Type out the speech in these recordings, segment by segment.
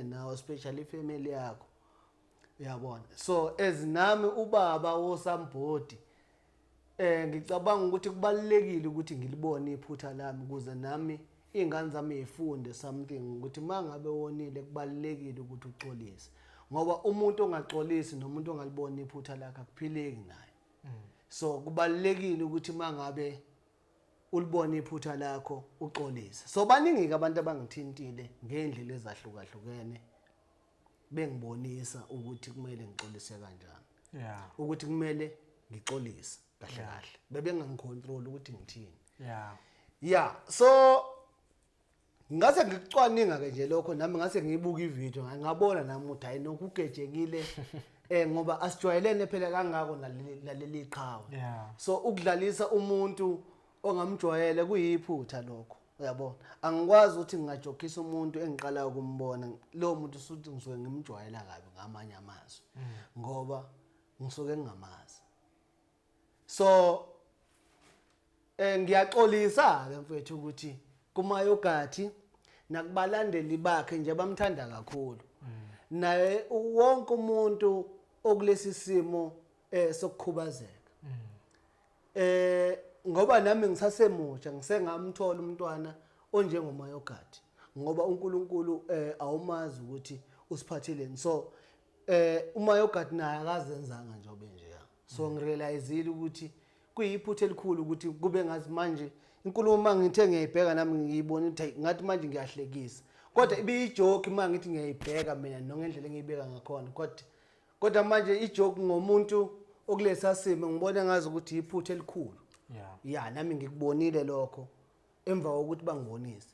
Nawe, especially ifamily yakho, uyabona. So as nami ubaba wosambhodi, ngicabanga ukuthi kubalulekile ukuthi ngilibone iphutha lami ukuze nami iy'ngane zami yifunde something, ukuthi uma ngabe wonile kubalulekile ukuthi uxolise, ngoba umuntu ongaxolisi nomuntu ongaliboni iphutha lakhe akuphileki naye. So kubalulekile ukuthi uma ngabe ulibona iphutha lakho uxolise. So baningi-ke abantu abangithintile ngey'ndlela ezahlukahlukene bengibonisa ukuthi kumele ngixolise kanjani, ukuthi kumele ngixolise kahle kahle, bebengangicontrol ukuthi ngithini. Yeah, so ngase ngikucwaninga ke nje lokho nami, ngase ngiyibuka ivideo, ngabona nami ukuthi hayi, nokho ugejekile, ngoba asijwayelene phela kangako naleli qhawe. So ukudlalisa umuntu ongamjwayele kuyiphutha lokho, uyabona. Angikwazi ukuthi ngingajokisa umuntu engiqala ukumbona, lowo muntu suthi ngisuke ngimjwayela kabi ngamanye amazwi, ngoba ngisuke ngingamazi. So ngiyaxolisa ke mfethu ukuthi kuMayogathi nakubalandeli bakhe nje abamthanda kakhulu, naye wonke umuntu okulesi simo sokukhubazeka, ngoba nami ngisasemusha, ngisengamthola umntwana onjengoMayogathi, ngoba uNkulunkulu awumazi ukuthi usiphatheleni. So uMayogathi naye akazenzanga nje obenje ya. So ngirealizile ukuthi kuyiphutha elikhulu ukuthi kube ngazi manje inkulumo uma ngithe ngiyayibheka nami ngiyibona ukuthi hayi, ngathi manje ngiyahlekisa, kodwa ibiyijoke uma ngithi ngiyayibheka mina nongendlela engiyibeka ngakhona, kodwa manje ijoke ngomuntu okulesa simo ngibona ngazi ukuthi iphutha elikhulu. Ya, nami ngikubonile lokho emva kokuthi bangibonise,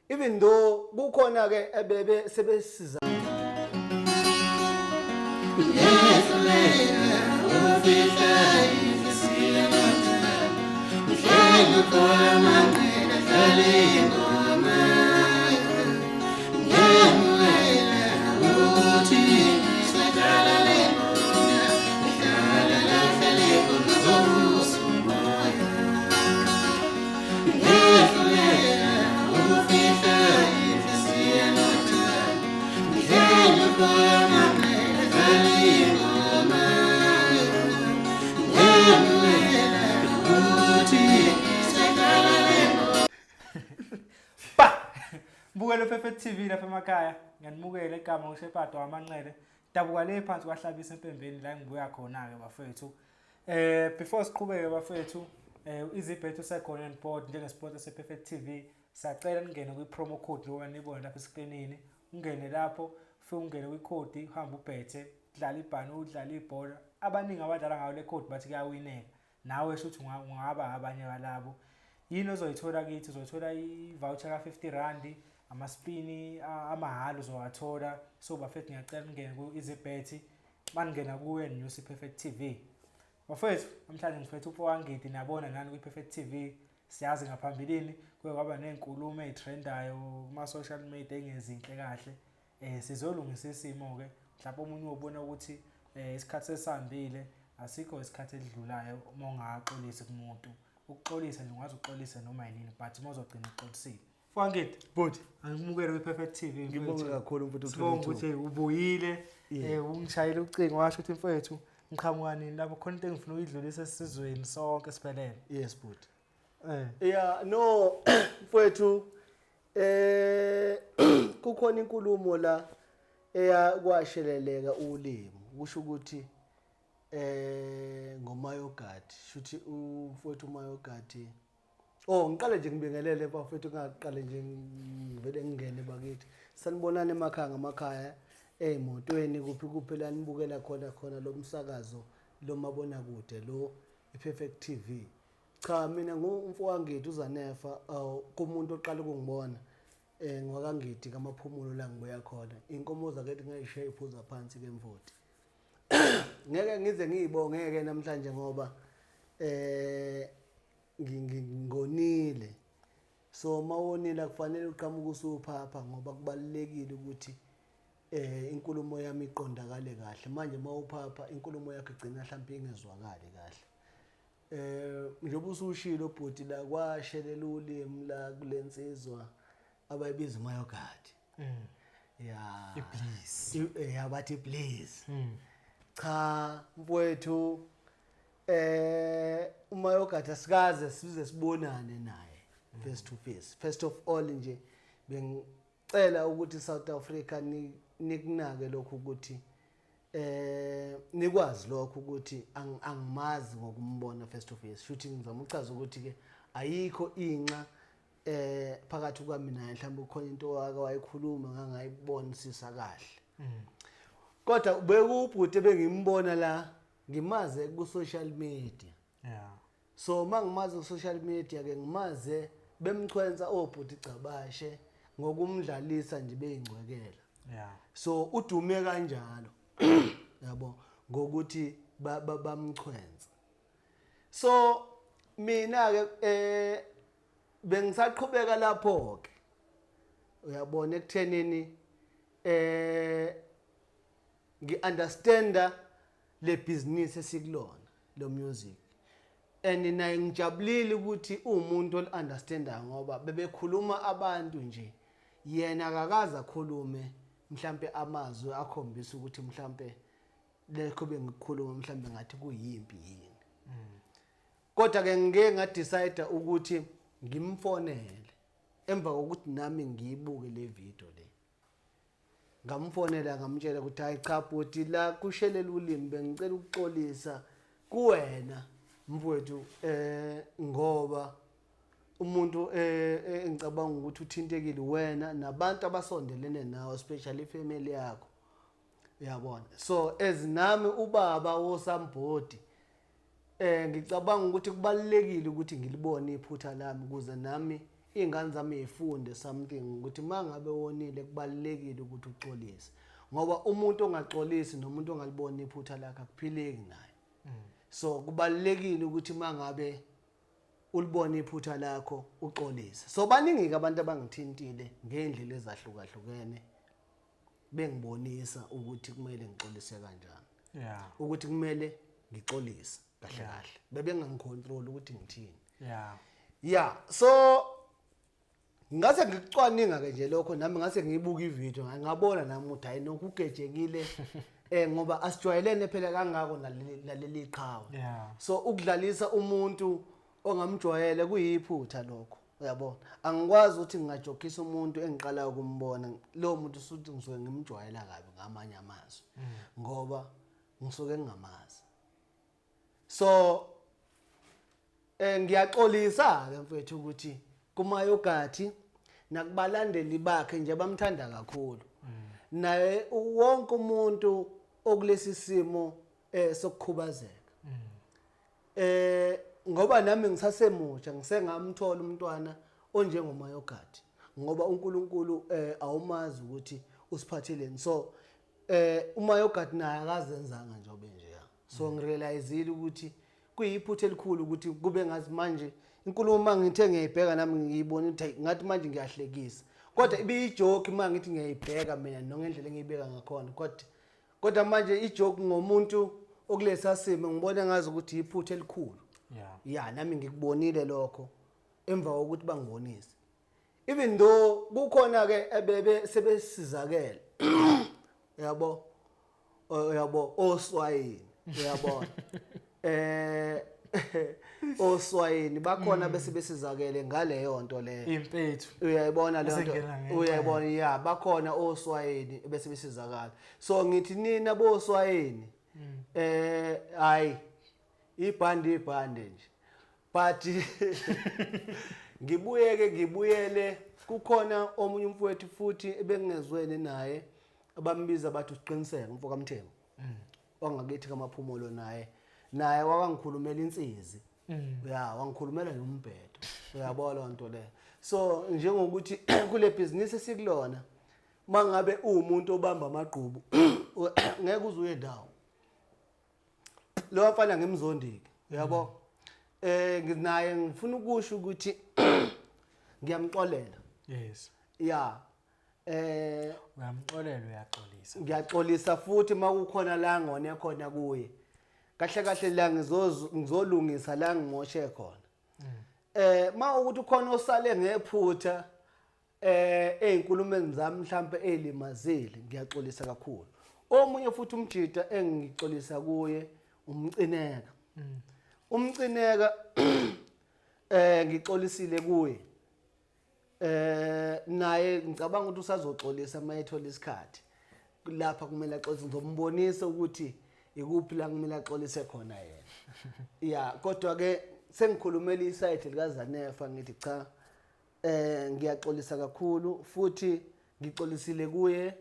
even though kukhona ke ebebe sebesiza. Ngiyahluleka ukufihla inhliziyo nothando, ngihleli amanqina dlala ingoma. Ngiyamukela ukuthi ngisadlala le ngoma, ihlala lahlale khona uzovusa umoya. Ngiyahluleka ukufihla inhliziyo nothando, ngihleli amanqina dlala ingoma. Ngiyamukela ukuthi ngisadlala le ngoma. Pa! Mbukelo Perfect TV lapha emakhaya. Ngiyanimukela, igama uShepard wamanqele. Dabuka le phansi kwaHlabisa eMpembeni la engibuya khona ke bafethu. Before siqhubeke bafethu, Easybet usekhona on board njengesponsor sePerfect TV. Siyacela ningene kwi promo code njengoba nibona lapha escreenini. Ungene lapho, ufike ungene kwi code, uhambe ubhethe, dlala ibhano, udlala ibhola. Abaningi abadlala ngayo le code bathi kuyawineka. Nawe shuthi ungaba abanye balabo. Yini ozoyithola kithi? Uzoyithola i-voucher ka-R50, amaspini amahhala uzowathola. So bafethu, ngiyacela ningene ku-Easybet. Maningena kuwe ninyusa i-Perfect TV. Bafethu, namhlanje ngiphethe uMfowangidi, niyabona nani kwi-Perfect TV. Siyazi ngaphambilini kuke kwaba ney'nkulumo ey'trendayo kuma-social media engezinhle kahle. Sizolungisa isimo-ke, mhlawumbe omunye uyobona ukuthi isikhathi sesihambile, asikho isikhathi esidlulayo uma ungaxolisi kumuntu. Ukuxolisa nje ungaze uxolise noma yinini, but uma uzogcina uxolisile. Mfowangidi, Bhuti, angikumukele kwi-Perfect TV, mfethu. Ngibonge kakhulu mfethu. Sibonge ukuthi ubuyile, ungishayele ucingo washo ukuthi mfethu ngiqhamuka nini lapho, khona into engifuna ukuyidlulisa esizweni sonke siphelele. Yes bhuti. Yeah, no mfethu, kukhona inkulumo la eya kwasheleleka ulimi, kusho ukuthi ngoMayogathi, shuthi umfowethu uMayogathi. Oh, ngiqale nje ngibingelele bafethu, ngaqale nje ngivele ngingene bakithi. Sanibonani emakhaya ngamakhaya, ey'motweni, kuphi kuphi la nibukela khona khona lo msakazo lo mabonakude lo iPerfect TV. Cha, mina ngumfowangidi uZanefa, kumuntu oqala ukungibona, ngwakaNgidi kaMaphumulo la ngibuya khona. Inkomo zakithi ngayishiya iphuza phansi ke mfoti. Ngeke ngize ngiyibongeke namhlanje ngoba ngonile. So mawonile kufanele uqhamuke usuphapha, ngoba kubalulekile ukuthi inkulumo yami iqondakale kahle. Manje mawuphapha inkulumo yakho igcina mhlawumbe ingezwakali kahle. Njengoba usushilo bhuti, la kwashelela ulimi la kulensizwa abayibiza uMayogathi. Ya. Please. Ya, bathi please. Cha mfowethu, uMayogathi asikaze size sibonane naye face to face. First of all nje, bengicela ukuthi South Africa nikunake lokhu, ukuthi nikwazi lokho ukuthi angimazi ngokumbona face to face. Shuthi ngizama ukuchaza ukuthi ke ayikho inxa phakathi kwami naye. Mhlawumbe kukhona into wake wayikhuluma ngangayibonisisa kahle, kodwa bekubhuti bengimbona la, ngimaze ku social media. So mangimaze ku social media ke, ngimaze bemchwensa obhuti Cabashe ngokumdlalisa nje, beyingcwekela. So udume kanjalo, yabo, ngokuthi bamchwensa. So mina ke bengisaqhubeka lapho ke, uyabona, ekuthenini ngi-understanda le business esikulona lo music, and naye ngijabulile ukuthi uwumuntu oli-understandayo, ngoba bebekhuluma abantu nje, yena akakaze akhulume mhlampe amazwi akhombisa ukuthi mhlampe lekho bengikukhuluma mhlampe ngathi kuyimpi yini. Kodwa ke ngike nga-decide ukuthi ngimfonele emva kokuthi nami ngiyibuke le video le. Ngamfonela, ngamtshela ukuthi, "Hayi cha bhuti, la kushelela ulimi, bengicela ukuxolisa kuwena mfowethu, ngoba umuntu engicabanga ukuthi uthintekile wena nabantu abasondelene nawe, especially ifamily yakho, uyabona. So as nami ubaba wosambhodi, ngicabanga ukuthi kubalulekile ukuthi ngilibone iphutha lami ukuze nami iy'ngane zami yifunde something, ukuthi uma ngabe wonile kubalulekile ukuthi uxolise, ngoba umuntu ongaxolisi nomuntu ongaliboni iphutha lakhe akuphileki naye. So kubalulekile ukuthi uma ngabe ulibona iphutha lakho uxolise." So baningi-ke abantu abangithintile ngey'ndlela ezahlukahlukene bengibonisa ukuthi kumele ngixolise kanjani, ukuthi kumele ngixolise kahle kahle, bebengangicontrol ukuthi ngithini. Yeah, so ngase ngikucwaninga ke nje lokho nami, ngase ngiyibuka ivideo, ngabona nami ukuthi hayi, nokho ugejekile, ngoba asijwayelene phela kangako naleli qhawe. So ukudlalisa umuntu ongamjwayele kuyiphutha lokho, uyabona. Angikwazi ukuthi ngingajokisa umuntu engiqala ukumbona. Lowo muntu suthi ngisuke ngimjwayela kabi ngamanye amazwi, ngoba ngisuke ngingamazi. So ngiyaxolisa ke mfethu ukuthi kuMayogathi nakubalandeli bakhe nje abamthanda kakhulu, naye wonke umuntu okulesi simo sokukhubazeka, ngoba nami ngisasemusha, ngisengamthola umntwana onjengoMayogathi, ngoba uNkulunkulu awumazi ukuthi usiphatheleni. So uMayogathi naye akazenzanga njengoba nje. So ngirealizile ukuthi kuyiphutha elikhulu ukuthi kube ngazi manje inkulumo mangithe ngiyayibheka nami, ngiyibona ukuthi hayi, ngathi manje ngiyahlekisa, kodwa ibiyijoke uma ngithi ngiyayibheka mina nongendlela engiyibeka ngakhona. Kodwa manje ijoke ngomuntu okulesa simo, ngibona ngazi ukuthi iphutha elikhulu. Ya, nami ngikubonile lokho emva kokuthi bangibonise, even though kukhona ke ebebe sebesizakele, yabo, uyabo, oswayini, uyabona, oswayini bakhona bese besizakele ngaleyo nto leyo. Impethu. Uyayibona leyo nto. Esengena ngenxa. Uyayibona, ya, bakhona oswayini bese besizakala. So ngithi nina boswayini, hayi, ibhande ibhande nje. But ngibuye ke ngibuyele, kukhona omunye umfowethu futhi ebengingezwene naye, abambiza bathi uSiqiniseko umfo kaMthembu wangakithi kaMaphumulo. Naye wakangikhulumela insizi, ya, wangikhulumela nombhedo, uyabona leyo nto leyo. So njengokuthi kule business esikulona, mangabe uwumuntu obamba amagqubu, ngeke uze uye ndawo. Lo mfana ngimzondike, uyabo, nginaye, ngifuna ukusho ukuthi ngiyamxolela. Ya. Uyamxolela, uyaxolisa. Ngiyaxolisa futhi makukhona la ngone khona kuye. Kahle kahle la ngizolungisa la ngimoshe khona. Ma ukuthi ukhona osale ngephutha. Ey'nkulumeni zami mhlampe ey'limazile, ngiyaxolisa kakhulu. Omunye futhi umjita engixolisa kuye uMcineka. UMcineka ngixolisile kuye. Naye ngicabanga ukuthi usazoxolisa uma ethola isikhathi. Lapha kumele axolise, ngizombonisa ukuthi ikuphi la kumele axolise khona yena. Ya, kodwa ke sengikhulumela i-side likaZanefa, ngithi cha, ngiyaxolisa kakhulu futhi ngixolisile kuye,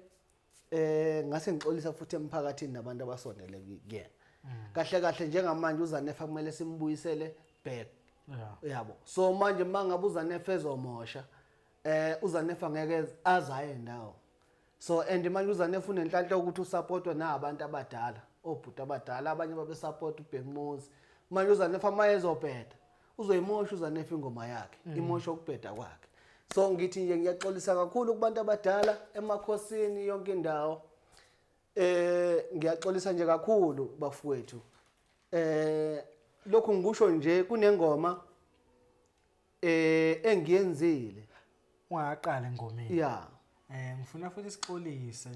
ngase ngixolisa futhi emphakathini nabantu abasondele kuyena. Kahle kahle njengamanje uZanefa kumele simbuyisele back. Yabo, so manje mangabe uZanefa ezomosha, uZanefa ngeke azaye ndawo. So and manje uZanefa unenhlanhla ukuthi usupportwa nabantu abadala, obhuti abadala, abanye babe support uBhekumuzi. Manje uZanefa mayezobheda uzoyimosha uZanefa ingoma yakhe, imosha ukubheda kwakhe. So ngithi nje ngiyaxolisa kakhulu kubantu abadala emakhosini yonke indawo. Ngiyaxolisa nje kakhulu bafowethu. Lokhu ngikusho nje kunengoma engiyenzile. Ungaqala engomeni. Yeah. Ngifuna futhi sixolise.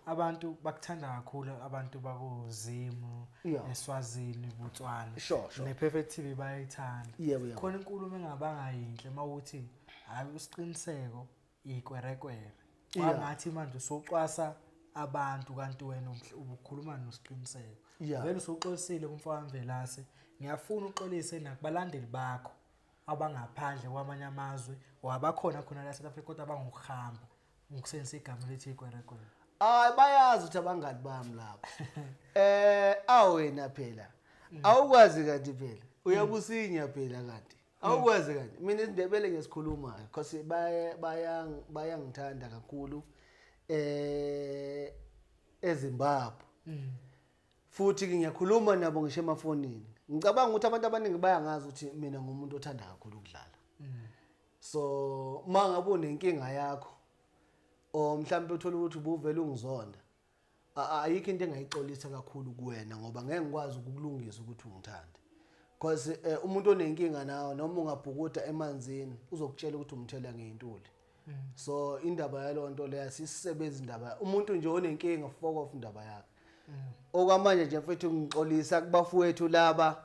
Abantu bakuthanda kakhulu, abantu bakoZimu, eSwazini, Botswana. Sure. Ne-Perfect TV bayayithanda. Yebo, yebo. Khona inkulumo engabanga yinhle mawuthi hayi uSiqiniseko ikwerekwere. Kwangathi manje usucwasa abantu kanti wena ubukhuluma noSiqiniseko. Vele usuxolisile kumfowethu Mvelase. Ngiyafuna uxolise nakubalandeli bakho abangaphandle kwamanye amazwe wabakhona khona la South Africa kodwa abangokuhamba ngokusebenzisa igama elithi ikwerekwere. Hayi, bayazi ukuthi abangani bami lapho. Awena phela. Awukwazi kanti phela. Uyabusinya phela kanti. Awukwazi kanti. Mina isiNdebele ngiyasikhuluma because bayangithanda kakhulu eZimbabwe. Futhi ke ngiyakhuluma nabo ngisho emafonini. Ngicabanga ukuthi abantu abaningi bayangazi ukuthi mina ngumuntu othanda kakhulu ukudlala. So mangabe unenkinga yakho or mhlawumbe uthola ukuthi ubuvela ungizonda, ayikho into engayixolisa kakhulu kuwena ngoba ngeke ngikwazi ukukulungisa ukuthi ungithande. Because umuntu onenkinga nawe noma ungabhukuda emanzini uzokutshela ukuthi umthela ngeyintuli. So indaba yalonto leya sisisebenza indaba umuntu nje onenkinga fuck off indaba yakhe. Okwamanje nje mfethu ngixolisa kubafowethu laba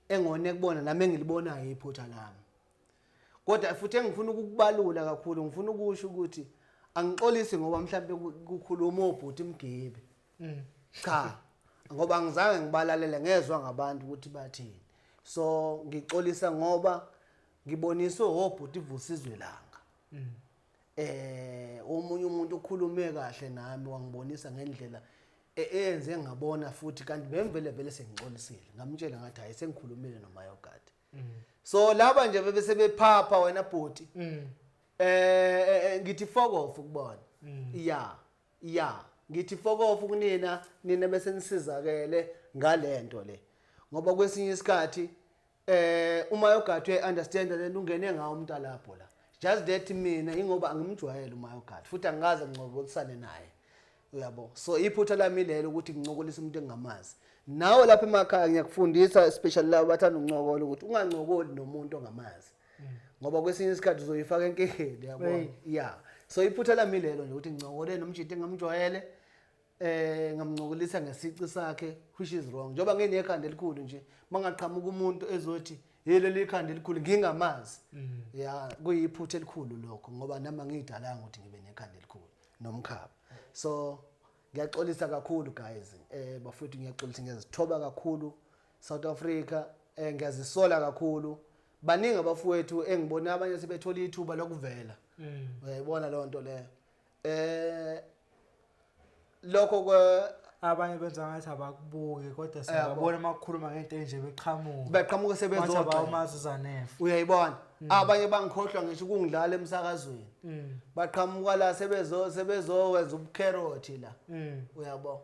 engone kubona nami engilibonayo iphutha lami. Kodwa futhi engifuna ukukubalula kakhulu, ngifuna ukusho ukuthi angixolisi ngoba mhlambe kukhuluma obhuti Mgibe. Cha, ngoba angizange ngibalalele, ngezwe ngabantu ukuthi bathini. So ngixolisa ngoba ngiboniswe obhuti Vusizwe Langa. Omunye umuntu ukhulume kahle nami wangibonisa ngendlela eyenze ngabona futhi kanti bemvele vele sengixolisile. Ngamtshela ngathi hayi sengikhulumile noMayogadi. So laba nje bebe sebephapha wena bhuti. Ngithi fuck off kubona. Yeah. Yeah, ngithi fuck off kunina, nina bese nisizakele ngalento le. Ngoba kwesinye isikhathi uMayogadi uya understand lento ungene ngawo umuntu lapho la. Just that mina ingoba angimjwayele uMayogadi futhi angikaze ngincokolisane naye. Uyabo. So iphutha lami lelo ukuthi ngincokolise umuntu engingamazi. Nawe lapha emakhaya ngiyakufundisa especially labo bathanda ukuncokola ukuthi ungancokoli nomuntu ongamazi. Ngoba kwesinye isikhathi uzoyifaka enkingeni, yabo. Yeah. So iphutha lami lelo nje ukuthi ngincokole nomjita engamjwayele, ngamncokolisa ngesici sakhe which is wrong. Njengoba nginekhanda elikhulu nje, mangaqhamuka umuntu ezothi hey leli ikhanda elikhulu ngingamazi. Yeah, kuyiphutha elikhulu lokho ngoba nami angidalanga ukuthi ngibe nekhanda elikhulu nomkhaba. So ngiyaxolisa kakhulu guys, bafowethu ngiyaxolisa, ngiyazithoba kakhulu South Africa, ngiyazisola kakhulu. Baningi abafowethu engibona abanye sebethola ithuba lokuvela. Uyayibona leyo nto leyo. Lokho ke abanye benza ngathi abakubuki kodwa siyabona uma kukhuluma ngento enje beqhamuka. Beqhamuka sebezoxa. Bathi abawumazi uZanefa. Uyayibona? Abanye bangikhohlwa ngisho ukungidlala emsakazweni. Baqhamuka la sebezowenza ubukherothi la. Uyabo?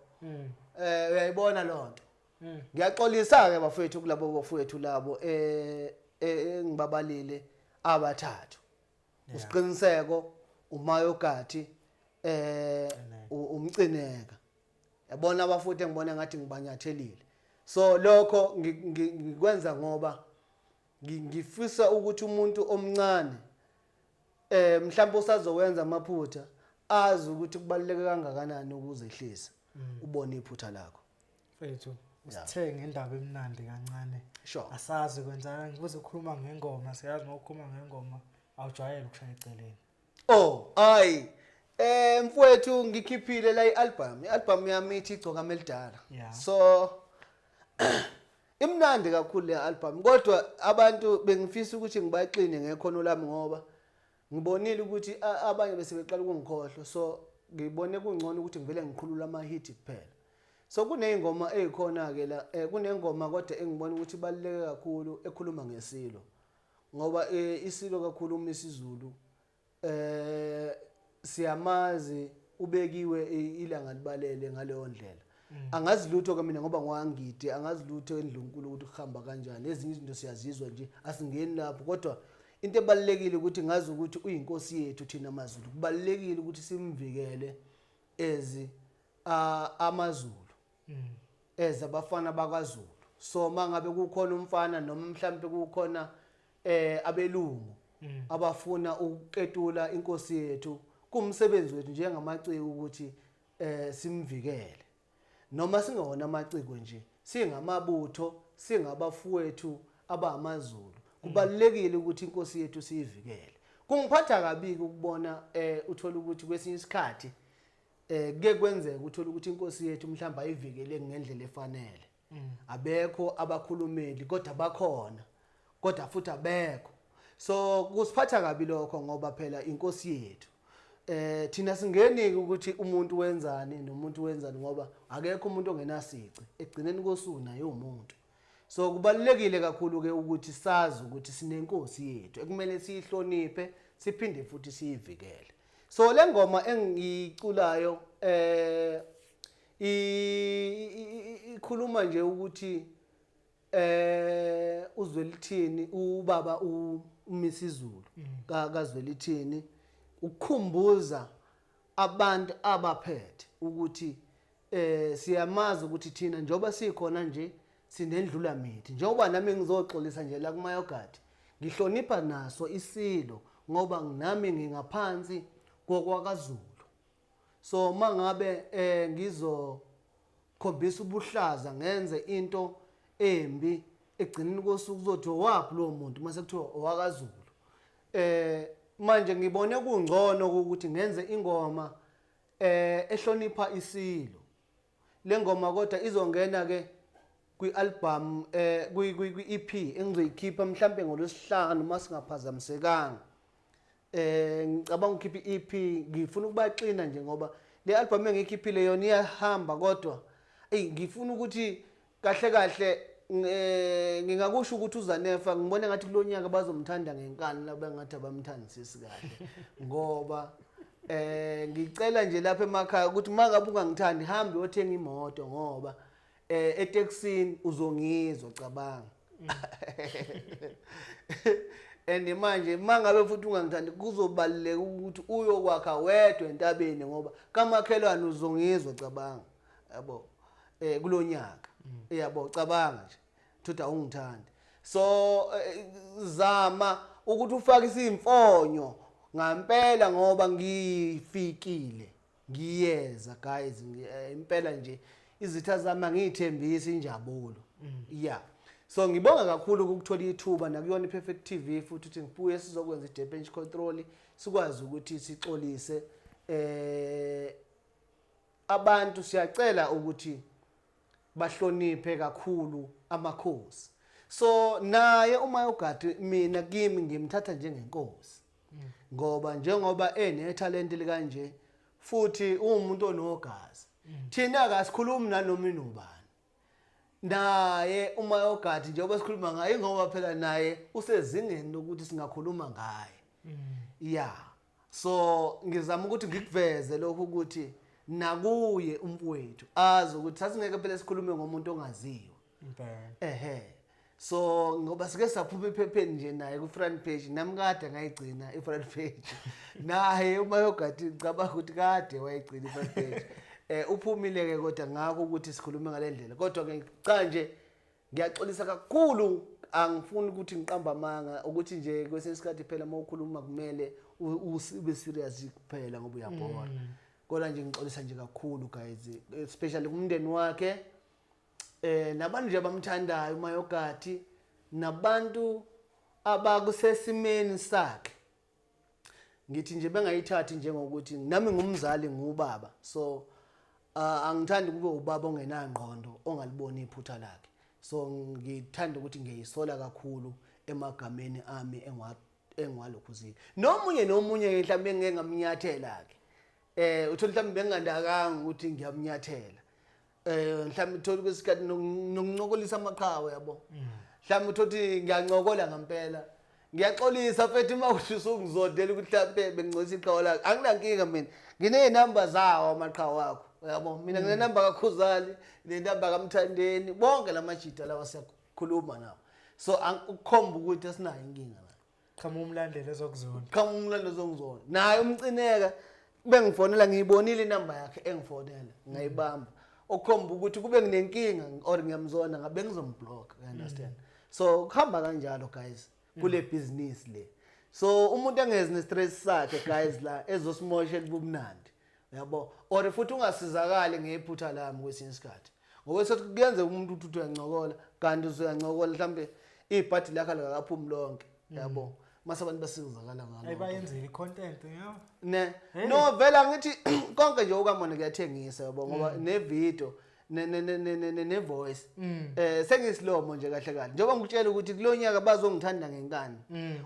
Uyayibona lonto. Ngiyaxolisa ke bafowethu kulabo bafowethu labo engibabalile abathathu. Usiqiniseko, uMayogadi, uMcineka. Yabona abafuthi engibona ngathi ngibanyathelile. So lokho ngikwenza ngoba Ngifisa ukuthi umuntu omncane mhlawumbe usazowenza amaphutha azi ukuthi kubaluleke kangakanani ukuzehlisa ubone iphutha lakho. Mfethu, usithe ngendaba emnandi kancane. Sure. Asazi kwenzakala, ngibuze ukhuluma ngengoma, siyazi uma ukhuluma ngengoma awujwayele ukushaya eceleni. Oh, ayi. Mfowethu ngikhiphile la i-album. I-album yami ithi Igcokama Elidala. So imnandi kakhulu le album, kodwa abantu bengifisa ukuthi ngibaxine ngekhono lami ngoba ngibonile ukuthi abanye bese beqala ukungikhohlwa, so ngibone kungcono ukuthi ngivele ngikhulule ama-hit kuphela. So kuney'ngoma ey'khona-ke la, kunengoma kodwa engibona ukuthi ibaluleke kakhulu ekhuluma ngesilo, ngoba isilo kakhulu uMisizulu siyamazi ubekiwe ilanga libalele ngaleyo ndlela. Angazi lutho ke mina ngoba ngwangide, angazi lutho endlunkulu ukuthi kuhamba kanjani, ezinye izinto siyazizwa nje asingeni lapho, kodwa into ebalulekile ukuthi ngazi ukuthi uyinkosi yethu thina maZulu, kubalulekile ukuthi simvikele ezi amaZulu eza abafana bakwaZulu. So mangabe kukhona umfana noma mhlambe kukhona abelungu abafuna ukuketula inkosi yethu, kumsebenzi wethu njengamaciko ukuthi simvikele, noma singewona amaciko nje, singamabutho, singabafowethu abamaZulu, kubalulekile ukuthi inkosi yethu siyivikele. Kungiphatha kabi ukubona uthola ukuthi kwesinye isikhathi kuke kwenzeka uthola ukuthi inkosi yethu mhlawumbe ayivikele ngendlela efanele, abekho abakhulumeli kodwa bakhona, kodwa futhi abekho. So kusiphatha kabi lokho ngoba phela inkosi yethu thina singenike ukuthi umuntu wenzani nomuntu wenzani, ngoba akekho umuntu ongenasici egcineni kosuku naye umuntu. So kubalulekile kakhulu ke ukuthi sazi ukuthi sinenkosi yethu ekumele siyihloniphe siphinde futhi siyivikele. So le ngoma engiyiculayo ikhuluma nje ukuthi uZwelithini, ubaba uMisizulu kaZwelithini, ukukhumbuza abantu abaphethe ukuthi siyamazi ukuthi thina njengoba sikhona nje sinendlula mithi, njengoba nami ngizoxolisa nje la kuMayogathi, ngihlonipha naso isilo ngoba nami ngingaphansi kokwakaZulu. So mangabe ngizokhombisa ubuhlaza ngenze into embi, egcineni kosuku kuzothi owaphi lowo muntu mase kuthiwa owakaZulu. Manje ngibone kungcono ukuthi ngenze ingoma ehlonipha isilo. Le ngoma kodwa izongena ke kwi-album, kwi-EP engizoyikhipha mhlambe ngolwesihlanu masingaphazamisekanga. Ngicabanga ukukhipha i-EP, ngifuna ukubaxina nje ngoba le album engiyikhiphile yona iyahamba, kodwa ey ngifuna ukuthi kahle kahle ngingakusho ukuthi uZanefa ngibone ngathi kulonyaka bazomthanda ngenkani laba ngathi abamthandisisi kahle, ngoba ngicela nje lapha emakhaya ukuthi mangabe ungangithandi hambe uyothenga imoto, ngoba etekisini uzongizwa cabanga. And manje mangabe futhi ungangithandi kuzobaluleka ukuthi uyokwakha wedwa entabeni, ngoba kamakhelwane uzongizwa cabanga, yabo, kulonyaka, yabo, cabanga nje thoda ungithandi. So zama ukuthi ufake isimfonyo ngampela, ngoba ngifikile ngiyeza guys, impela nje izitha zami angiyithembisi injabulo. Yeah, so ngibonga kakhulu ukuthola ithuba nakuyona iPerfect TV futhi ukuthi ngibuye sizokwenza i-damage control, sikwazi ukuthi sixolise abantu. Siyacela ukuthi bahloniphe kakhulu amakhosi. So naye uMayogadi mina kimi ngimthatha njengenkosi, ngoba njengoba enethalente likanje futhi uwumuntu onogazi, thina akasikhulumi nanoma inobani. Naye uMayogadi njengoba sikhuluma ngaye, ngoba phela naye usezingeni lokuthi singakhuluma ngaye. Yeah, so ngizama ukuthi ngikuveze lokhu ukuthi nakuye umfowethu azi ukuthi sasingeke phela sikhulume ngomuntu ongaziwa. Impela. Ehe, so ngoba sike saphuma ephepheni nje naye ku front page, nami kade ngayigcina i front page, naye uMayogadi ngicabanga ukuthi kade wayigcina i front page. Uphumile ke kodwa ngakho ukuthi sikhulume ngalendlela, kodwa ke cha nje ngiyaxolisa kakhulu. Angifuni ukuthi ngiqamba amanga, ukuthi nje kwesinye isikhathi phela uma ukhuluma kumele ube serious kuphela ngoba uyabhora. Kodwa nje ngixolisa nje kakhulu guys, especially kumndeni wakhe, nabantu nje abamthandayo uMayogathi, nabantu abakusesimeni sakhe. Ngithi nje bengayithathi njengokuthi nami ngumzali, ngubaba, so angithandi kube ubaba ongenangqondo ongaliboni iphutha lakhe. So ngithanda ukuthi ngiyisola kakhulu emagameni ami engiwalokhuzile nomunye nomunye mhlawumbe engeke ngamnyathela ke, uthola mhlawumbe bengingandakanga ukuthi ngiyamnyathela, mhlawumbe uthola kwesikhathi nokuncokolisa amaqhawe, yabo, mhlawumbe uthola ukuthi ngiyancokola ngempela. Ngiyaxolisa mfethu uma uthi usungizondela ukuthi mhlawumbe bengingcolisa iqhawe lakho. Anginankinga, mina nginey'namba zawo amaqhawe akho, uyabo. Mina nginenamba kaKhuzani, nenamba kaMthandeni, bonke la majida lawa siyakhuluma nawo, so ukukhomba ukuthi asinayo inkinga nayo. Qhamuka umlandeli ezokuzonda. Qhamuka umlandeli ozongizonda. Naye umcineka bengifonela, ngiyibonile inamba yakhe engifonela, ngayibamba, okukhomba ukuthi kube nginenkinga or ngiyamzonda ngabe ngizomblock, you understand? So kuhamba kanjalo guys kule business le. So umuntu engezi ne-stress sakhe guys la ezosimoshela ubumnandi, yabo, or futhi ungasizakali ngephutha lami kwesinye isikhathi, ngoba sethi kuyenzeka umuntu uthi uyancokola kanti usuyancokola mhlambe ibhadi lakhe alikakaphumi lonke, yabo, mase abantu basizakala ngalo. Ayibayenzile i-content, yabo. Ne. Hey. No, vela ngithi konke nje okamona kuyathengisa, yabo, ngoba ne video ne voice, sengisilomo nje kahle kahle, njengoba ngikutshela ukuthi kulonyaka bazongithanda ngenkani.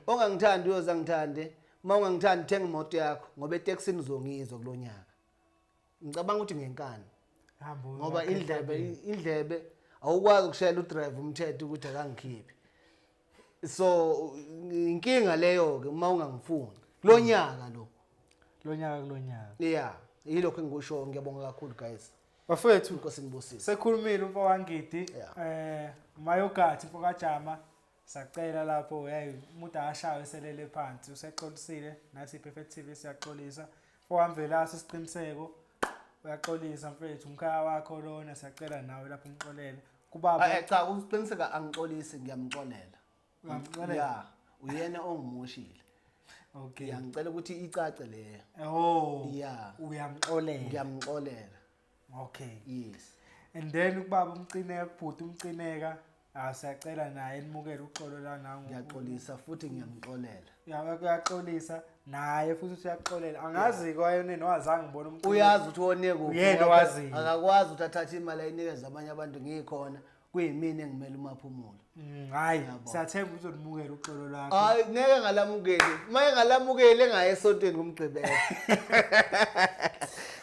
Ongangithandi uyoza ngithande, uma ungangithandi thenga imoto yakho ngoba etekisini uzongizwa kulonyaka. Ngicabanga ukuthi ngenkani. Hamba. Ngoba uyakhetha. indlebe awukwazi ukushayela udrive umthetho ukuthi akangikhiphi, so inkinga leyo ke uma ungangifuni kulonyaka lo. Lonyaka, kulonyaka. Yeah, yilokho engikusho. Ngiyabonga kakhulu guys. Bafethu, Inkosi nibusise. Sekhulumile umfo wangidi. Mayogathi mfo kaJama, sacela lapho, hey, umuntu akashawe eselele phansi, usexolisile. Nathi Perfect TV siyaxolisa. Mfowamvelase isiqiniseko, uyaxolisa mfethu, umkhaya wakho lona, siyacela nawe lapho umxolele kubaba. Cha, uqiniseka angixolisi, ngiyamxolela. Uyamxolela? Yeah, uyena ongimoshile. Okay. Yeah, ngicela ukuthi icace leyo. Oh. Yeah. Uyamxolela. Ngiyamxolela. Okay. Yes. And then ukubaba umcineka, kubhuti umcineka, ah, siyacela naye nimukele uxolo la nangu. Ngiyaxolisa futhi ngiyamxolela. Uyaxolisa naye futhi uyaxolela. Angazi kwayona wazange ngibona umcineka. Uyazi ukuthi wone kuphi. Uyena ngoba owaziyo. Akakwazi ukuthi athathe imali ayinikeze abanye abantu ngikhona, kuyimina engimele umaphumulo. Hayi, siyathemba ukuthi uzonimukela uxolo lwakho. Hayi, ngeke ngalamukeli. Uma engalamukeli engaye esontweni kumgqibelo.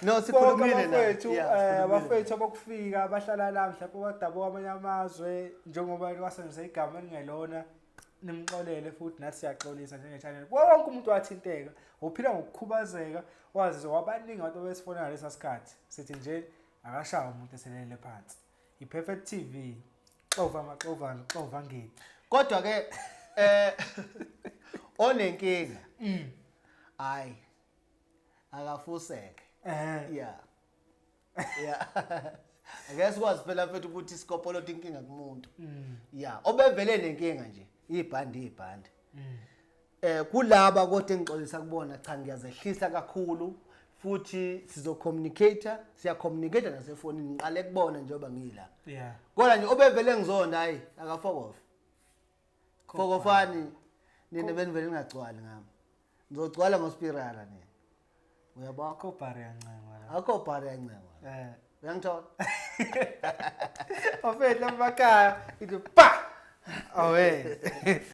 No, Bonke sikhulumile naye. abafethu, Yeah, sikhulumile. abafethu abokufika abahlala la, mhlawumbe abadabuka amanye amazwe, njengoba wasebenzisa igama elingelona, nimxolele futhi nathi siyaxolisa njenge-channel. Wonke umuntu wathinteka, uphila ngokukhubazeka, wazizwa wabaningi abantu abesifona ngalesa sikhathi. Sithi nje akashawa umuntu eselele phansi. I-Perfect TV, xova maxovana, xova ngidi. Kodwa ke onenkinga, hayi, akafuseke. Yeah, ake sikwazi phela mfethu ukuthi sikopolote inkinga kumuntu. Yeah, obevele nenkinga nje, ibhandi ibhandi. Kulaba kodwa engixolisa kubona, cha, ngiyazehlisa kakhulu futhi sizo-communicate, siya-communicate nasefonini, ngiqale kubona njengoba ngila. Kodwa nje obevele ngizonda, hayi, akafokofe. Fokofani nina, benivele ningagcwali ngami, ngizogcwala ngospirala nina, uyabona? Akho bhari yancengwa la. Akho bhari yancengwa. Uyangithola? Bafethu emakhaya, ithi pa. Awe.